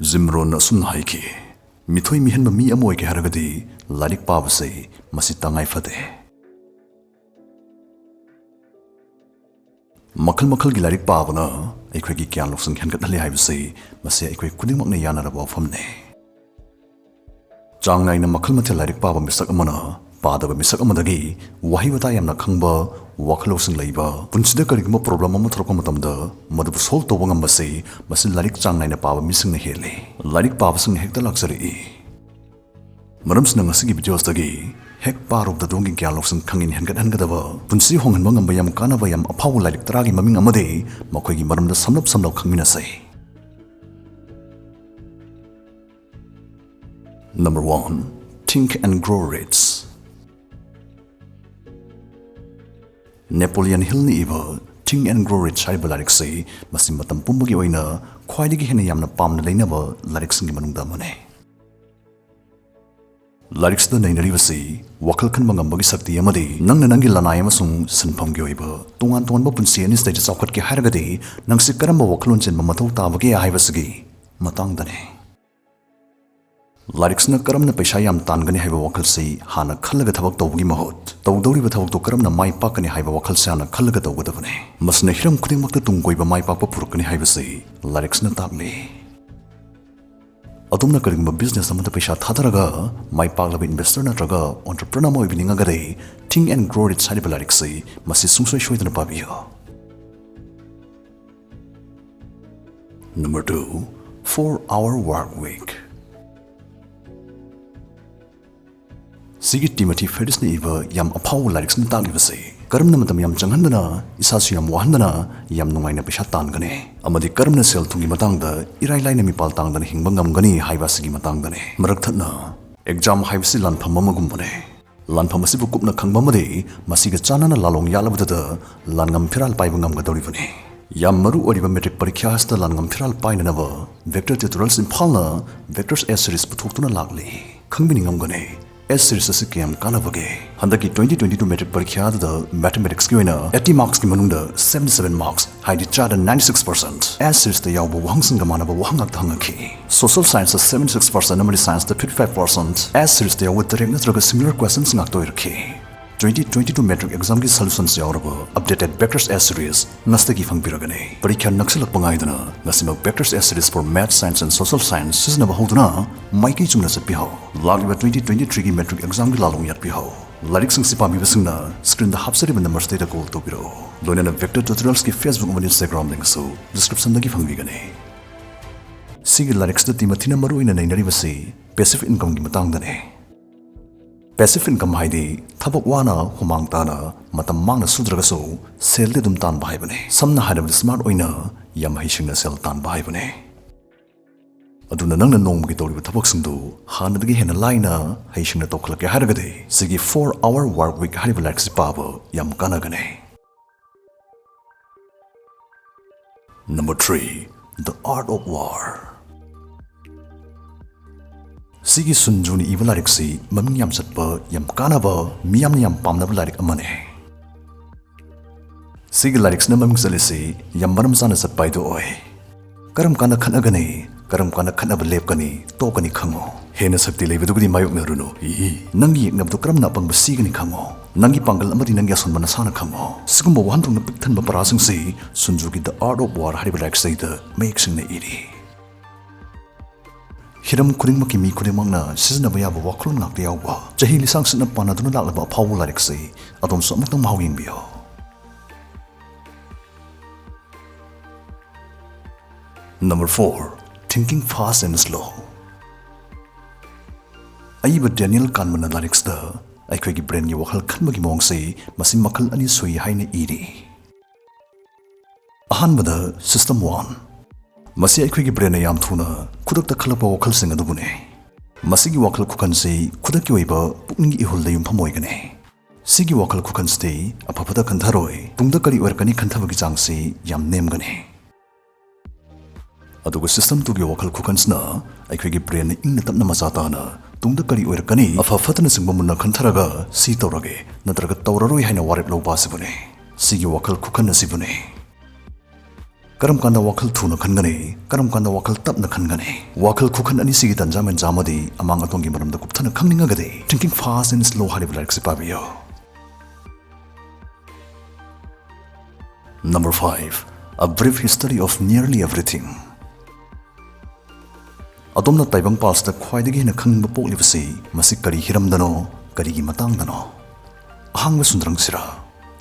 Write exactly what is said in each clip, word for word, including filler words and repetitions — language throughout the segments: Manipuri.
ꯖꯤꯝ ꯔꯣꯟꯅ ꯑꯁꯨꯝꯅ ꯍꯥꯏꯈꯤ, "ꯃꯤꯊꯣꯏ ꯃꯤꯍꯦꯟꯕ ꯃꯤ ꯑꯃ ꯑꯣꯏꯒꯦ ꯍꯥꯏꯔꯒꯗꯤ ꯂꯥꯏꯔꯤꯛ ꯄꯥꯕꯁꯤ ꯃꯁꯤ ꯇꯉꯥꯏ ꯐꯗꯦ꯫" ꯃꯈꯜ ꯃꯈꯜꯒꯤ ꯂꯥꯏꯔꯤꯛ ꯄꯥꯕꯅ ꯑꯩꯈꯣꯏꯒꯤ ꯒ꯭ꯌꯥꯟ ꯂꯧꯁꯤꯡ ꯍꯦꯟꯒꯠꯍꯜꯂꯤ ꯍꯥꯏꯕꯁꯤ ꯃꯁꯤ ꯑꯩꯈꯣꯏ ꯈꯨꯗꯤꯡꯃꯛꯅ ꯌꯥꯅꯔꯕ ꯋꯥꯐꯝꯅꯤ꯫ ꯆꯥꯡ ꯅꯥꯏꯅ ꯃꯈꯜ ꯃꯊꯦꯜ ꯂꯥꯏꯔꯤꯛ ꯄꯥꯕ ꯃꯤꯁꯛ ꯑꯃꯅ ꯄꯥꯗꯕ ꯃꯤꯁꯛ ꯑꯃꯗꯒꯤ ꯋꯥꯍꯩ ꯋꯥꯇꯥ ꯌꯥꯝꯅ ꯈꯪꯕ, ꯋꯥꯈꯜ ꯂꯧꯁꯤꯡ ꯂꯩꯕ, ꯄꯨꯟꯁꯤꯗ ꯀꯔꯤꯒꯨꯝꯕ ꯄ꯭ꯔꯣꯕ꯭ꯂꯦꯝ ꯑꯃ ꯊꯣꯛꯂꯛꯄ ꯃꯇꯝꯗ ꯃꯗꯨꯕꯨ ꯁꯣꯜꯕ ꯇꯧꯕ ꯉꯝꯕꯁꯤ ꯃꯁꯤ ꯂꯥꯏꯔꯤꯛ ꯆꯥꯡ ꯅꯥꯏꯅ ꯄꯥꯕ ꯃꯤꯁꯤꯡꯅ ꯍꯦꯜꯂꯤ꯫ ꯂꯥꯏꯔꯤꯛ ꯄꯥꯕꯁꯤꯡꯅ ꯍꯦꯛꯇ ꯂꯥꯛꯆꯔꯛꯏ꯫ ꯃꯔꯝꯁꯤꯅ ꯉꯁꯤꯒꯤ ꯚꯤꯗꯤꯑꯣꯁꯤꯗꯒꯤ ꯍꯦꯛ ꯄꯥꯔꯨꯕꯗ ꯑꯗꯣꯝꯒꯤ ꯒ꯭ꯌꯥꯟ ꯂꯧꯁꯤꯡ ꯈꯪꯍꯦꯟ ꯍꯦꯟꯒꯠꯍꯟꯒꯗꯕ, ꯄꯨꯟꯁꯤ ꯍꯣꯡꯍꯟꯕ ꯉꯝꯕ ꯌꯥꯝ ꯀꯥꯟꯅꯕ ꯌꯥꯝ ꯑꯐꯥꯎꯕ ꯂꯥꯏꯔꯤꯛ ꯇꯔꯥꯒꯤ ꯃꯃꯤꯡ ꯑꯃꯗꯤ ꯃꯈꯣꯏꯒꯤ ꯃꯔꯝꯗ ꯁꯝꯂꯞ ꯁꯝꯂꯞ ꯈꯪꯃꯤꯟꯅꯁꯤ꯫ Number one, Think and Grow Rich꯫ Napoleon ꯍꯤꯜꯅ ꯏꯕ Think and Grow Rich ꯍꯥꯏꯔꯤꯕ ꯂꯥꯏꯔꯤꯛꯁꯤ ꯃꯁꯤ ꯃꯇꯝ ꯄꯨꯝꯕꯒꯤ ꯑꯣꯏꯅ ꯈ꯭ꯋꯥꯏꯗꯒꯤ ꯍꯦꯟꯅ ꯌꯥꯝꯅ ꯄꯥꯝꯅ ꯂꯩꯅꯕ ꯂꯥꯏꯔꯤꯛꯁꯤꯡꯒꯤ ꯃꯅꯨꯡꯗ ꯑꯃꯅꯤ꯫ ꯂꯥꯏꯔꯤꯛꯁꯤꯗ ꯅꯩꯅꯔꯤꯕꯁꯤ ꯋꯥꯈꯜ ꯈꯟꯕ ꯉꯝꯕꯒꯤ ꯁꯛꯇꯤ ꯑꯃꯗꯤ ꯅꯪꯅ ꯅꯪꯒꯤ ꯂꯅꯥꯏ ꯑꯃꯁꯨꯡ ꯁꯤꯟꯐꯝꯒꯤ ꯑꯣꯏꯕ ꯇꯣꯉꯥꯟ ꯇꯣꯉꯥꯟꯕ ꯄꯨꯟꯁꯤ ꯑꯅꯤ ꯁꯤꯗꯩꯗ ꯆꯥꯎꯈꯠꯀꯦ ꯍꯥꯏꯔꯒꯗꯤ ꯅꯪꯁꯤ ꯀꯔꯝꯕ ꯋꯥꯈꯜꯂꯣꯟ ꯆꯦꯟꯕ ꯃꯊꯧ ꯇꯥꯕꯒꯦ ꯍꯥꯏꯕꯁꯤꯒꯤ ꯃꯇꯥꯡꯗꯅꯤ꯫ ꯂꯥꯏꯔꯤꯛꯁꯤꯅ ꯀꯔꯝꯅ ꯄꯩꯁꯥ ꯌꯥꯝ ꯇꯥꯟꯒꯅꯤ ꯍꯥꯏꯕ ꯋꯥꯈꯜꯁꯤ ꯍꯥꯟꯅ ꯈꯜꯂꯒ ꯊꯕꯛ ꯇꯧꯕꯒꯤ ꯃꯍꯨꯠ, ꯇꯧꯗꯧꯔꯤꯕ ꯊꯕꯛꯇꯨ ꯀꯔꯝꯅ ꯃꯥꯏ ꯄꯥꯛꯀꯅꯤ ꯍꯥꯏꯕ ꯋꯥꯈꯜꯁꯤ ꯍꯥꯟꯅ ꯈꯜꯂꯒ ꯇꯧꯒꯗꯕꯅꯤ꯫ ꯃꯁꯤꯅ ꯍꯤꯔꯝ ꯈꯨꯗꯤꯡꯃꯛꯇ ꯇꯨꯡ ꯀꯣꯏꯕ ꯃꯥꯏ ꯄꯥꯛꯄ ꯄꯨꯔꯛꯀꯅꯤ ꯍꯥꯏꯕꯁꯤ ꯂꯥꯏꯔꯤꯛꯁꯤꯅ ꯇꯥꯛꯂꯤ꯫ ꯑꯗꯣꯝꯅ ꯀꯔꯤꯒꯨꯝꯕ ꯕꯤꯖꯤꯅꯦꯁ ꯑꯃꯗ ꯄꯩꯁꯥ ꯊꯥꯗꯔꯒ ꯃꯥꯏ ꯄꯥꯛꯂꯕ ꯏꯟꯚꯦꯁꯇꯔ ꯅꯠꯇ꯭ꯔꯒ ꯑꯣꯟꯇꯔꯄ꯭ꯔꯅꯔ ꯑꯃ ꯑꯣꯏꯕꯤꯅꯤꯡꯉꯒꯗꯤ, Think and Grow Rich ꯍꯥꯏꯔꯤꯕ ꯂꯥꯏꯔꯤꯛꯁꯤ ꯃꯁꯤ ꯁꯨꯡꯁꯣꯏ ꯁꯣꯏꯗꯅ ꯄꯥꯕꯤꯌꯨ꯫ Number two, Four Hour Work Week꯫ ꯁꯤꯒꯤ ꯇꯤꯃꯣꯊꯤ ꯐꯦꯔꯤꯁꯅ ꯏꯕ ꯌꯥꯝ ꯑꯐꯥꯎꯕ ꯂꯥꯏꯔꯤꯛꯁꯤꯅ ꯇꯥꯛꯂꯤꯕꯁꯤ ꯀꯔꯝꯅ ꯃꯇꯝ ꯌꯥꯝ ꯆꯪꯍꯟꯗꯅ, ꯏꯁꯥꯁꯨ ꯌꯥꯝ ꯋꯥꯍꯟꯗꯅ, ꯌꯥꯝ ꯅꯨꯡꯉꯥꯏꯅ ꯄꯩꯁꯥ ꯇꯥꯟꯒꯅꯤ ꯑꯃꯗꯤ ꯀꯔꯝꯅ ꯁꯦꯜ ꯊꯨꯝꯒꯤ ꯃꯇꯥꯡꯗ ꯏꯔꯥꯏ ꯂꯥꯏꯅ ꯃꯤꯄꯥꯜ ꯇꯥꯡꯗꯅ ꯍꯤꯡꯕ ꯉꯝꯒꯅꯤ ꯍꯥꯏꯕ ꯑꯁꯤꯒꯤ ꯃꯇꯥꯡꯗꯅꯤ꯫ ꯃꯔꯛ ꯊꯠꯅ, ꯑꯦꯛꯖꯥꯝ ꯍꯥꯏꯕꯁꯤ ꯂꯥꯟꯐꯝ ꯑꯃꯒꯨꯝꯕꯅꯤ꯫ ꯂꯥꯟꯐꯝ ꯑꯁꯤꯕꯨ ꯀꯨꯞꯅ ꯈꯪꯕ ꯑꯃꯗꯤ ꯃꯁꯤꯒ ꯆꯥꯟꯅꯅ ꯂꯥꯂꯣꯡ ꯌꯥꯠꯂꯕꯗꯨꯗ ꯂꯥꯟꯉꯝ ꯐꯤꯔꯥꯜ ꯄꯥꯏꯕ ꯉꯝꯒꯗꯧꯔꯤꯕꯅꯤ꯫ ꯌꯥꯝ ꯃꯔꯨ ꯑꯣꯏꯔꯤꯕ ꯃꯦꯇ꯭ꯔꯤꯛ ꯄꯔꯤꯈ꯭ꯌꯥ ꯑꯁꯤꯗ ꯂꯥꯟꯉꯝ ꯐꯤꯔꯥꯜ ꯄꯥꯏꯅꯅꯕ Vector Tutorials ꯏꯝꯐꯥꯜꯅ Vectors A Series ꯄꯨꯊꯣꯛꯇꯨꯅ ꯂꯥꯛꯂꯤ꯫ ꯈꯪꯕꯤꯅꯤꯡꯉꯝꯒꯅꯤ꯫ ꯑꯦꯁ ꯁꯤꯔꯤꯁ ꯑꯁꯤ ꯀꯌꯥꯝ ꯀꯥꯟꯅꯕꯒꯦ? ꯍꯟꯗꯛꯀꯤ twenty twenty two matric ꯄꯔꯤꯈ꯭ꯌꯥ ꯑꯗꯨꯗ mathematics ꯀꯤ ꯑꯣꯏꯅ eighty marks ꯀꯤ ꯃꯅꯨꯡꯗ seventy seven marks, ꯍꯥꯏꯗꯤ ꯆꯥꯗ ninety six percent, ꯑꯦꯁ ꯁꯤꯔꯤꯁꯇ ꯌꯥꯎꯕ ꯋꯥꯍꯪꯁꯤꯡꯒ ꯃꯥꯟꯅꯕ ꯋꯥꯍꯪ ꯉꯥꯛꯇ ꯍꯪꯉꯛꯈꯤ꯫ Social science ꯇ seventy six percent ꯑꯃꯗꯤ science ꯇ fifty five percent, ꯑꯦꯁ ꯁꯤꯔꯤꯁꯇ ꯌꯥꯎꯕ direct ꯅꯠꯇ꯭ꯔꯒ similar questions ꯉꯥꯛꯇ ꯑꯣꯏꯔꯛꯈꯤ꯫ Twenty twenty two matric exam ꯒꯤ solutions ꯌꯥꯎꯔꯕ updated Vectors essay series ꯉꯁꯤꯗꯒꯤ ꯐꯪꯕꯤꯔꯒꯅꯤ꯫ ꯄꯔꯤꯈ꯭ꯌꯥ ꯅꯛꯁꯤꯜꯂꯛꯄ ꯉꯥꯏꯗꯅ ꯉꯁꯤꯃꯛ Vectors essay series for Math, Science and Social Science ꯁꯤꯖꯤꯟꯅꯕ ꯍꯧꯗꯨꯅ ꯃꯥꯏꯀꯩ ꯆꯨꯝꯅ ꯆꯠꯄꯤꯍꯧ꯫ ꯂꯥꯛꯂꯤꯕ twenty twenty three ꯒꯤ matric exam ꯒꯤ ꯂꯥꯂꯣꯡ ꯌꯥꯠꯄꯤꯍꯧ꯫ ꯂꯥꯏꯔꯤꯛꯁꯤꯡꯁꯤ ꯄꯥꯝꯕꯤꯕꯁꯤꯡꯅ screen ꯗ ꯍꯥꯞꯆꯔꯤꯕ number ꯁꯤꯗ call ꯇꯧꯕꯤꯔꯛꯎ꯫ ꯂꯣꯏꯅꯅ Vector Tutorials ꯀꯤ Facebook ꯑꯃꯗꯤ Instagram link ꯁꯨ description ꯗꯒꯤ ꯐꯪꯕꯤꯒꯅꯤ꯫ ꯁꯤꯒꯤ ꯂꯥꯏꯔꯤꯛꯁꯤꯗ ꯇꯤꯃꯊꯤꯅ ꯃꯔꯨ ꯑꯣꯏꯅ ꯅꯩꯅꯔꯤꯕꯁꯤ passive income ꯒꯤ ꯃꯇꯥꯡꯗꯅꯤ꯫ Passive income ꯍꯥꯏꯗꯤ ꯊꯕꯛ ꯋꯥꯅ ꯍꯨꯃꯥꯡ ꯇꯥꯅ ꯃꯇꯝ ꯃꯥꯡꯅ ꯁꯨꯗ꯭ꯔꯒꯁꯨ ꯁꯦꯜꯗꯤ ꯑꯗꯨꯝ ꯇꯥꯟꯕ ꯍꯥꯏꯕꯅꯤ꯫ ꯁꯝꯅ ꯍꯥꯏꯔꯕꯗ smart ꯑꯣꯏꯅ ꯌꯥꯝ ꯍꯩꯁꯤꯡꯅ ꯁꯦꯜ ꯇꯥꯟꯕ ꯍꯥꯏꯕꯅꯤ꯫ ꯑꯗꯨꯅ ꯅꯪꯅ ꯅꯣꯡꯃꯒꯤ ꯇꯧꯔꯤꯕ ꯊꯕꯛꯁꯤꯡꯗꯨ ꯍꯥꯟꯅꯗꯒꯤ ꯍꯦꯟꯅ ꯂꯥꯏꯅ ꯍꯩꯁꯤꯡꯅ ꯇꯧꯈꯠꯂꯛꯀꯦ ꯍꯥꯏꯔꯒꯗꯤ ꯁꯤꯒꯤ Four Hour Work Week ꯍꯥꯏꯔꯤꯕ ꯂꯥꯏꯔꯤꯛꯁꯤ ꯄꯥꯕ ꯌꯥꯝ ꯀꯥꯟꯅꯒꯅꯤ꯫ Number three, The Art of War꯫ ꯁꯤꯒꯤ ꯁꯨꯟ ꯖꯨꯅ ꯏꯕ ꯂꯥꯏꯔꯤꯛꯁꯤ ꯃꯃꯤꯡ ꯌꯥꯝ ꯆꯠꯄ, ꯌꯥꯝ ꯀꯥꯟꯅꯕ, ꯃꯤꯌꯥꯝꯅ ꯌꯥꯝ ꯄꯥꯝꯅꯕ ꯂꯥꯏꯔꯤꯛ ꯑꯃꯅꯤ꯫ ꯁꯤꯒꯤ ꯂꯥꯏꯔꯤꯛꯁꯤꯅ ꯃꯃꯤꯡ ꯆꯠꯂꯤꯁꯤ ꯌꯥꯝ ꯃꯔꯝ ꯆꯥꯅ ꯆꯠꯄ ꯍꯥꯏꯗꯨ ꯑꯣꯏ꯫ ꯀꯔꯝ ꯀꯥꯟꯗ ꯈꯠꯅꯒꯅꯤ, ꯀꯔꯝ ꯀꯥꯟꯗ ꯈꯠꯅꯕ ꯂꯦꯞꯀꯅꯤ, ꯇꯣꯛꯀꯅꯤ ꯈꯪꯉꯨ꯫ ꯍꯦꯟꯅ ꯁꯛꯇꯤ ꯂꯩꯕꯗꯨꯒꯗꯤ ꯃꯥꯌꯣꯛꯅꯔꯨꯅꯨ꯫ ꯏ, ꯅꯪꯒꯤ ꯌꯦꯛꯅꯕꯗꯨ ꯀꯔꯝꯅ ꯑꯄꯪꯕ ꯁꯤꯒꯅꯤ ꯈꯪꯉꯨ꯫ ꯅꯪꯒꯤ ꯄꯥꯡꯒꯜ ꯑꯃꯗꯤ ꯅꯪꯒꯤ ꯑꯁꯣꯟꯕ ꯅꯁꯥꯅ ꯈꯪꯉꯨ꯫ ꯁꯤꯒꯨꯝꯕ ꯋꯥꯍꯟꯊꯣꯛꯅ ꯄꯤꯛ ꯊꯟꯕ ꯄꯔꯥꯁꯤꯡꯁꯤ ꯁꯨꯟ ꯖꯨꯒꯤ The Art of War ꯍꯥꯏꯔꯤꯕ ꯂꯥꯏꯔꯤꯛꯁꯤꯗꯩꯗ ꯃꯌꯦꯛ ꯁꯦꯡꯅ ꯏꯔꯤ꯫ ꯍꯤꯔꯝ ꯈꯨꯗꯤꯡꯃꯛꯀꯤ ꯃꯤ ꯈꯨꯗꯤꯡꯃꯛꯅ ꯁꯤꯖꯤꯟꯅꯕ ꯌꯥꯕ ꯋꯥꯈꯜꯂꯣꯟ ꯉꯥꯛꯇ ꯌꯥꯎꯕ, ꯆꯍꯤ ꯂꯤꯁꯥꯡ ꯁꯤꯠꯅ ꯄꯥꯟꯅꯗꯨꯅ ꯂꯥꯛꯂꯕ ꯑꯐꯥꯎꯕ ꯂꯥꯏꯔꯤꯛꯁꯤ ꯑꯗꯣꯝꯁꯨ ꯑꯃꯨꯛꯇꯪ ꯃꯍꯥꯎ ꯌꯦꯡꯕꯤꯌꯨ꯫ Number four, Thinking Fast and Slow꯫ ꯑꯏꯕ ꯗꯦꯅꯤꯌꯦꯜ ꯀꯥꯟꯃꯟꯅ ꯂꯥꯏꯔꯤꯛꯁꯤꯗ ꯑꯩꯈꯣꯏꯒꯤ brain ꯒꯤ ꯋꯥꯈꯜ ꯈꯟꯕꯒꯤ ꯃꯑꯣꯡꯁꯤ ꯃꯁꯤ ꯃꯈꯜ ꯑꯅꯤ ꯁꯨꯏ ꯍꯥꯏꯅ ꯏꯔꯤ꯫ ꯑꯍꯥꯟꯕꯗ, system one꯫ ꯃꯁꯤ ꯑꯩꯈꯣꯏꯒꯤ brain ꯅ ꯌꯥꯝ ꯊꯨꯅ ꯈꯨꯗꯛꯇ ꯈꯜꯂꯛꯄ ꯋꯥꯈꯜꯁꯤꯡ ꯑꯗꯨꯕꯨꯅꯤ꯫ ꯃꯁꯤꯒꯤ ꯋꯥꯈꯜ ꯈꯨꯈꯟꯁꯤ ꯈꯨꯗꯛꯀꯤ ꯑꯣꯏꯕ ꯄꯨꯛꯅꯤꯡꯒꯤ ꯏꯍꯨꯜꯗ ꯌꯨꯝꯐꯝ ꯑꯣꯏꯒꯅꯤ꯫ ꯁꯤꯒꯤ ꯋꯥꯈꯜ ꯈꯨꯈꯟꯁꯤꯗꯤ ꯑꯐ ꯐꯠꯇ ꯈꯟꯊꯔꯣꯏ, ꯇꯨꯡꯗ ꯀꯔꯤ ꯑꯣꯏꯔꯛꯀꯅꯤ ꯈꯟꯊꯕꯒꯤ ꯆꯥꯡꯁꯤ ꯌꯥꯝ ꯅꯦꯝꯒꯅꯤ꯫ ꯑꯗꯨꯒ system two ꯒꯤ ꯋꯥꯈꯜ ꯈꯨꯈꯟꯁꯤꯅ ꯑꯩꯈꯣꯏꯒꯤ brain ꯅ ꯏꯪꯅ ꯇꯞꯅ ꯃꯆꯥ ꯇꯥꯅ ꯇꯨꯡꯗ ꯀꯔꯤ ꯑꯣꯏꯔꯛꯀꯅꯤ, ꯑꯐ ꯐꯠꯇꯅꯆꯤꯡꯕ ꯃꯨꯟꯅ ꯈꯟꯊꯔꯒ ꯁꯤ ꯇꯧꯔꯒꯦ ꯅꯠꯇ꯭ꯔꯒ ꯇꯧꯔꯔꯣꯏ ꯍꯥꯏꯅ ꯋꯥꯔꯦꯞ ꯂꯧꯕ ꯑꯁꯤꯕꯨꯅꯤ꯫ ꯁꯤꯒꯤ ꯋꯥꯈꯜ ꯈꯨꯈꯟ ꯑꯁꯤꯕꯨꯅꯤ꯫ ꯀꯔꯝ ꯀꯥꯟꯗ ꯋꯥꯈꯜ ꯊꯨꯅ ꯈꯟꯒꯅꯤ, ꯀꯔꯝ ꯀꯥꯟꯗ ꯋꯥꯈꯜ ꯇꯞꯅ ꯈꯟꯒꯅꯤ? ꯋꯥꯈꯜ ꯈꯨꯈꯟ ꯑꯅꯤꯁꯤꯒꯤ ꯇꯟꯖꯥ ꯃꯦꯟꯖꯥ ꯑꯃꯗꯤ ꯑꯃꯥꯡ ꯑꯇꯣꯡꯒꯤ ꯃꯔꯝꯗ ꯀꯨꯞꯊꯅ ꯈꯪꯅꯤꯡꯉꯒꯗꯤ Thinking Fast and Slow ꯍꯥꯏꯔꯤꯕ ꯂꯥꯏꯔꯤꯛꯁꯤ ꯄꯥꯕꯤꯌꯨ꯫ Number five, A Brief History of Nearly Everything. ꯑꯗꯣꯝꯅ ꯇꯥꯏꯕꯪ ꯄꯥꯜꯁꯤꯗ ꯈ꯭ꯋꯥꯏꯗꯒꯤ ꯍꯦꯟꯅ ꯈꯪꯅꯤꯡꯕ ꯄꯣꯛꯂꯤꯕꯁꯤ ꯃꯁꯤ ꯀꯔꯤ ꯍꯤꯔꯝꯗꯅꯣ, ꯀꯔꯤꯒꯤ ꯃꯇꯥꯡꯗꯅꯣ? ꯑꯍꯥꯡꯕ ꯁꯨꯟꯗ꯭ꯔꯪꯁꯤꯔꯥ?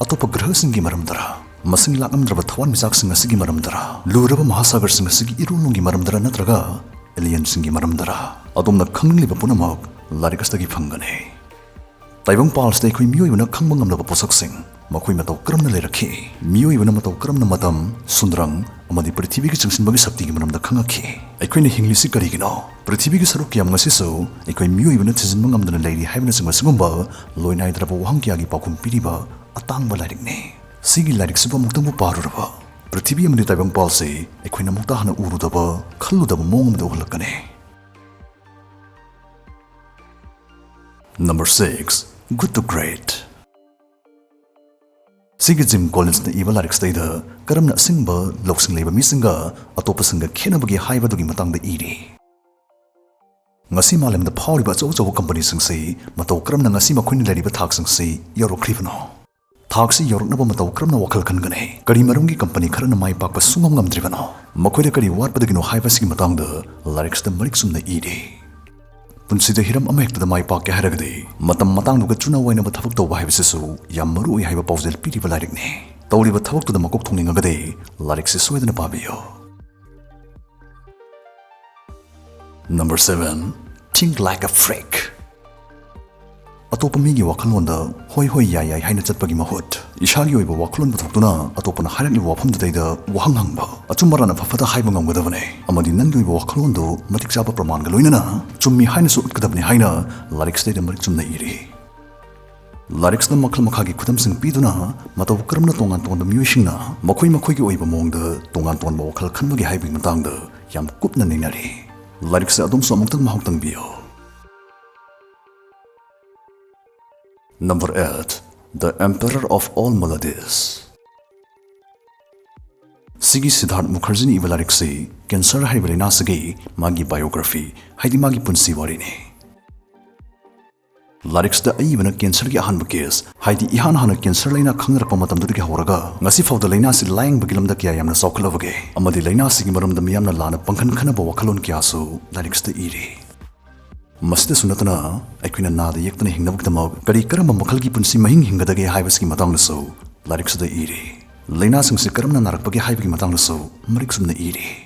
ꯑꯇꯣꯞꯄ ꯒ꯭ꯔꯍꯁꯤꯡꯒꯤ ꯃꯔꯝꯗꯔꯥ? ꯃꯁꯤꯡ ꯂꯥꯛꯂꯝꯗ꯭ꯔꯕ ꯊꯋꯥꯟꯃꯤꯆꯥꯛꯁꯤꯡ ꯑꯁꯤꯒꯤ ꯃꯔꯝꯗꯔꯥ? ꯂꯨꯔꯕ ꯃꯍꯥꯁꯥꯒꯔꯁꯤꯡ ꯑꯁꯤꯒꯤ ꯏꯔꯣꯜꯂꯣꯟꯒꯤ ꯃꯔꯝꯗꯔꯥ ꯅꯠꯇ꯭ꯔꯒ alienꯁꯤꯡꯒꯤ ꯃꯔꯝꯗꯔꯥ? ꯑꯗꯣꯝꯅ ꯈꯪꯅꯤꯡꯂꯤꯕ ꯄꯨꯝꯅꯃꯛ ꯂꯥꯏꯔꯤꯛ ꯑꯁꯤꯗꯒꯤ ꯐꯪꯒꯅꯤ꯫ ꯇꯥꯏꯕꯪ ꯄꯥꯜꯁꯤꯗ ꯑꯩꯈꯣꯏ ꯃꯤꯑꯣꯏꯕꯅ ꯈꯪꯕ ꯉꯝꯂꯕ ꯄꯣꯠꯁꯛꯁꯤꯡ, ꯃꯈꯣꯏ ꯃꯇꯧ ꯀꯔꯝꯅ ꯂꯩꯔꯛꯈꯤ, ꯃꯤꯑꯣꯏꯕꯅ ꯃꯇꯧ ꯀꯔꯝꯅ ꯃꯇꯝ, ꯁꯨꯟꯗ꯭ꯔꯪ ꯑꯃꯗꯤ ꯄ꯭ꯔꯤꯊꯤꯕꯤꯒꯤ ꯆꯤꯡꯁꯤꯟꯕꯒꯤ ꯁꯛꯇꯤꯒꯤ ꯃꯔꯝꯗ ꯈꯪꯉꯛꯈꯤ, ꯑꯩꯈꯣꯏꯅ ꯍꯤꯡꯂꯤꯁꯤ ꯀꯔꯤꯒꯤꯅꯣ, ꯄ꯭ꯔꯤꯊꯤꯕꯤꯒꯤ ꯁꯔꯨꯛ ꯀꯌꯥꯝ ꯑꯁꯤꯁꯨ ꯑꯩꯈꯣꯏ ꯃꯤꯑꯣꯏꯕꯅ ꯊꯤꯖꯤꯟꯕ ꯉꯝꯗꯅ ꯂꯩꯔꯤ ꯍꯥꯏꯕꯅꯆꯤꯡꯕ ꯁꯤꯒꯨꯝꯕ ꯂꯣꯏ ꯅꯥꯏꯗ꯭ꯔꯕ ꯋꯥꯍꯪ ꯀꯌꯥꯒꯤ ꯄꯥꯎꯈꯨꯝ ꯄꯤꯔꯤꯕ ꯑꯇꯥꯡꯕ ꯂꯥꯏꯔꯤꯛꯅꯤ꯫ ꯁꯤꯒꯤ ꯂꯥꯏꯔꯤꯛꯁꯤꯕꯨ ꯑꯃꯨꯛꯇꯪꯕꯨ ꯄꯥꯔꯨꯔꯕ ꯄ꯭ꯔꯤꯊꯤꯕꯤ ꯑꯃꯗꯤ ꯇꯥꯏꯕꯪ ꯄꯥꯜꯁꯤ ꯑꯩꯈꯣꯏꯅ ꯑꯃꯨꯛꯇ ꯍꯥꯟꯅ ꯎꯔꯨꯗꯕ, ꯈꯜꯂꯨꯗꯕ ꯃꯑꯣꯡ ꯑꯃꯗ ꯎꯍꯜꯂꯛꯀꯅꯤ꯫ Number six, Good to Great. ꯁꯤꯒꯤ ꯖꯤꯝ ꯀꯣꯂꯤꯟꯁꯅ ꯏꯕ ꯂꯥꯏꯔꯤꯛꯁꯤꯗꯩꯗ ꯀꯔꯝꯅ ꯑꯁꯤꯡꯕ ꯂꯧꯁꯤꯡ ꯂꯩꯕ ꯃꯤꯁꯤꯡꯒ ꯑꯇꯣꯞꯄꯁꯤꯡꯒ ꯈꯦꯠꯅꯕꯒꯦ ꯍꯥꯏꯕꯗꯨꯒꯤ ꯃꯇꯥꯡꯗ ꯏꯔꯤ꯫ ꯉꯁꯤ ꯃꯥꯂꯦꯝꯗ ꯐꯥꯎꯔꯤꯕ ꯑꯆꯧ ꯑꯆꯧꯕ ꯀꯝꯄꯅꯤꯁꯤꯡꯁꯤ ꯃꯇꯧ ꯀꯔꯝꯅ ꯉꯁꯤ ꯃꯈꯣꯏꯅ ꯂꯩꯔꯤꯕ ꯊꯥꯛꯁꯤꯡꯁꯤ ꯌꯧꯔꯛꯈ꯭ꯔꯤꯕꯅꯣ? ꯊꯥꯛꯁꯤ ꯌꯧꯔꯛꯅꯕ ꯃꯇꯧ ꯀꯔꯝꯅ ꯋꯥꯈꯜ ꯈꯟꯒꯅꯤ? ꯀꯔꯤ ꯃꯔꯝꯒꯤ ꯀꯝꯄꯅꯤ ꯈꯔꯅ ꯃꯥꯏ ꯄꯥꯛꯄ ꯁꯨꯡꯉꯝ ꯉꯝꯗ꯭ꯔꯤꯕꯅꯣ? ꯃꯈꯣꯏꯗ ꯀꯔꯤ ꯋꯥꯠꯄꯗꯒꯤꯅꯣ ꯍꯥꯏꯕꯁꯤꯒꯤ ꯃꯇꯥꯡꯗ ꯂꯥꯏꯔꯤꯛꯁꯤꯗ ꯃꯔꯤꯛ ꯆꯨꯝꯅ ꯏꯔꯤ꯫ ꯄꯨꯟꯁꯤꯗ ꯍꯤꯔꯝ ꯑꯃꯍꯦꯛꯇꯗ ꯃꯥꯏ ꯄꯥꯛꯀꯦ ꯍꯥꯏꯔꯒꯗꯤ ꯃꯇꯝ ꯃꯇꯥꯡꯗꯨꯒ ꯆꯨꯅ ꯋꯥꯏꯅꯕ ꯊꯕꯛ ꯇꯧꯕ ꯍꯥꯏꯕꯁꯤꯁꯨ ꯌꯥꯝ ꯃꯔꯨ ꯑꯣꯏ ꯍꯥꯏꯕ ꯄꯥꯎꯖꯦꯜ ꯄꯤꯔꯤꯕ ꯂꯥꯏꯔꯤꯛꯅꯤ꯫ ꯇꯧꯔꯤꯕ ꯊꯕꯛꯇꯨꯗ ꯃꯀꯣꯛ ꯊꯣꯡꯅꯤꯡꯉꯒꯗꯤ ꯂꯥꯏꯔꯤꯛꯁꯤ ꯁꯣꯏꯗꯅ ꯄꯥꯕꯤꯌꯨ꯫ Number seven, Think Like a Freak. ꯑꯇꯣꯞꯄ ꯃꯤꯒꯤ ꯋꯥꯈꯜꯂꯣꯟꯗ ꯍꯣꯏ ꯍꯣꯏ ꯌꯥꯏ ꯌꯥꯏ ꯍꯥꯏꯅ ꯆꯠꯄꯒꯤ ꯃꯍꯨꯠ, ꯏꯁꯥꯒꯤ ꯑꯣꯏꯕ ꯋꯥꯈꯜꯂꯣꯟ ꯄꯨꯊꯣꯛꯇꯨꯅ ꯑꯇꯣꯞꯄꯅ ꯍꯥꯏꯔꯛꯂꯤꯕ ꯋꯥꯐꯝꯗꯨꯗꯩꯗ ꯋꯥꯍꯪ ꯍꯪꯕ, ꯑꯆꯨꯝ ꯑꯔꯥꯟ ꯑꯐ ꯐꯠꯇ ꯍꯥꯏꯕ ꯉꯝꯒꯗꯕꯅꯤ꯫ ꯑꯃꯗꯤ ꯅꯪꯒꯤ ꯑꯣꯏꯕ ꯋꯥꯈꯜꯂꯣꯟꯗꯨ ꯃꯇꯤꯛ ꯆꯥꯕ ꯄ꯭ꯔꯃꯥꯟꯒ ꯂꯣꯏꯅꯅ ꯆꯨꯝꯃꯤ ꯍꯥꯏꯅꯁꯨ ꯎꯠꯀꯗꯕꯅꯤ ꯍꯥꯏꯅ ꯂꯥꯏꯔꯤꯛꯁꯤꯗꯩꯗ ꯃꯔꯤꯛ ꯆꯨꯝꯅ ꯏꯔꯤ꯫ ꯂꯥꯏꯔꯤꯛꯁꯤꯗ ꯃꯈꯜ ꯃꯈꯥꯒꯤ ꯈꯨꯗꯝꯁꯤꯡ ꯄꯤꯗꯨꯅ ꯃꯇꯧ ꯀꯔꯝꯅ ꯇꯣꯉꯥꯟ ꯇꯣꯉꯥꯟꯕ ꯃꯤꯑꯣꯏꯁꯤꯡꯅ ꯃꯈꯣꯏ ꯃꯈꯣꯏꯒꯤ ꯑꯣꯏꯕ ꯃꯑꯣꯡꯗ ꯇꯣꯉꯥꯟ ꯇꯣꯉꯥꯟꯕ ꯋꯥꯈꯜ ꯈꯟꯕꯒꯦ ꯍꯥꯏꯕꯒꯤ ꯃꯇꯥꯡꯗ ꯌꯥꯝ ꯀꯨꯞꯅ ꯅꯩꯅꯔꯤ꯫ ꯂꯥꯏꯔꯤꯛꯁꯦ ꯑꯗꯣꯝꯁꯨ ꯑꯃꯨꯛꯇꯪ ꯃꯍꯥꯎ ꯇꯪꯕꯤꯌꯨ꯫ Number eight, The Emperor of All Maladies. ꯁꯤꯒꯤ ꯁꯤꯗꯥꯔꯊ ꯃꯨꯈꯔꯖꯤꯅ ꯏꯕ ꯂꯥꯏꯔꯤꯛꯁꯤ ꯀꯦꯟꯁꯔ ꯍꯥꯏꯔꯤꯕ ꯂꯥꯏꯅꯥꯁꯤꯒꯤ ꯃꯥꯒꯤ ꯕꯥꯏꯑꯣꯒ꯭ꯔꯥꯐꯤ, ꯍꯥꯏꯗꯤ ꯃꯥꯒꯤ ꯄꯨꯟꯁꯤ ꯋꯥꯔꯤꯅꯤ꯫ ꯂꯥꯏꯔꯤꯛꯁꯤꯗ ꯑꯏꯕꯅ ꯀꯦꯟꯁꯔꯒꯤ ꯑꯍꯥꯟꯕ ꯀꯦꯁ, ꯍꯥꯏꯗꯤ ꯏꯍꯥꯟ ꯍꯥꯟꯅ ꯀꯦꯟꯁꯔ ꯂꯥꯏꯅꯥ ꯈꯪꯅꯔꯛꯄ ꯃꯇꯝꯗꯨꯗꯒꯤ ꯍꯧꯔꯒ ꯉꯁꯤ ꯐꯥꯎꯗ ꯂꯥꯏꯅꯥꯁꯤ ꯂꯥꯌꯦꯡꯕꯒꯤ ꯂꯝꯗ ꯀꯌꯥ ꯌꯥꯝꯅ ꯆꯥꯎꯈꯠꯂꯕꯒꯦ ꯑꯃꯗꯤ ꯂꯥꯏꯅꯥꯁꯤꯒꯤ ꯃꯔꯝꯗ ꯃꯤꯌꯥꯝꯅ ꯂꯥꯟꯅ ꯄꯥꯡꯈꯟ ꯈꯟꯅꯕ ꯋꯥꯈꯜꯂꯣꯟ ꯀꯌꯥꯁꯨ ꯂꯥꯏꯔꯤꯛꯁꯤꯗ ꯏꯔꯤ꯫ ꯃꯁꯤꯗꯁꯨ ꯅꯠꯇꯅ ꯑꯩꯈꯣꯏꯅ ꯅꯥꯗ ꯌꯦꯛꯇꯅ ꯍꯤꯡꯅꯕꯒꯤꯗꯃꯛ ꯀꯔꯤ ꯀꯔꯝꯕ ꯃꯈꯜꯒꯤ ꯄꯨꯟꯁꯤ ꯃꯍꯤꯡ ꯍꯤꯡꯒꯗꯒꯦ ꯍꯥꯏꯕꯁꯤꯒꯤ ꯃꯇꯥꯡꯗꯁꯨ ꯂꯥꯏꯔꯤꯛꯁꯤꯗ ꯏꯔꯤ꯫ ꯂꯥꯏꯅꯥꯁꯤꯡꯁꯤ ꯀꯔꯝꯅ ꯅꯥꯔꯛꯄꯒꯦ ꯍꯥꯏꯕꯒꯤ ꯃꯇꯥꯡꯗꯁꯨ ꯃꯔꯤꯛ ꯆꯨꯝꯅ ꯏꯔꯤ꯫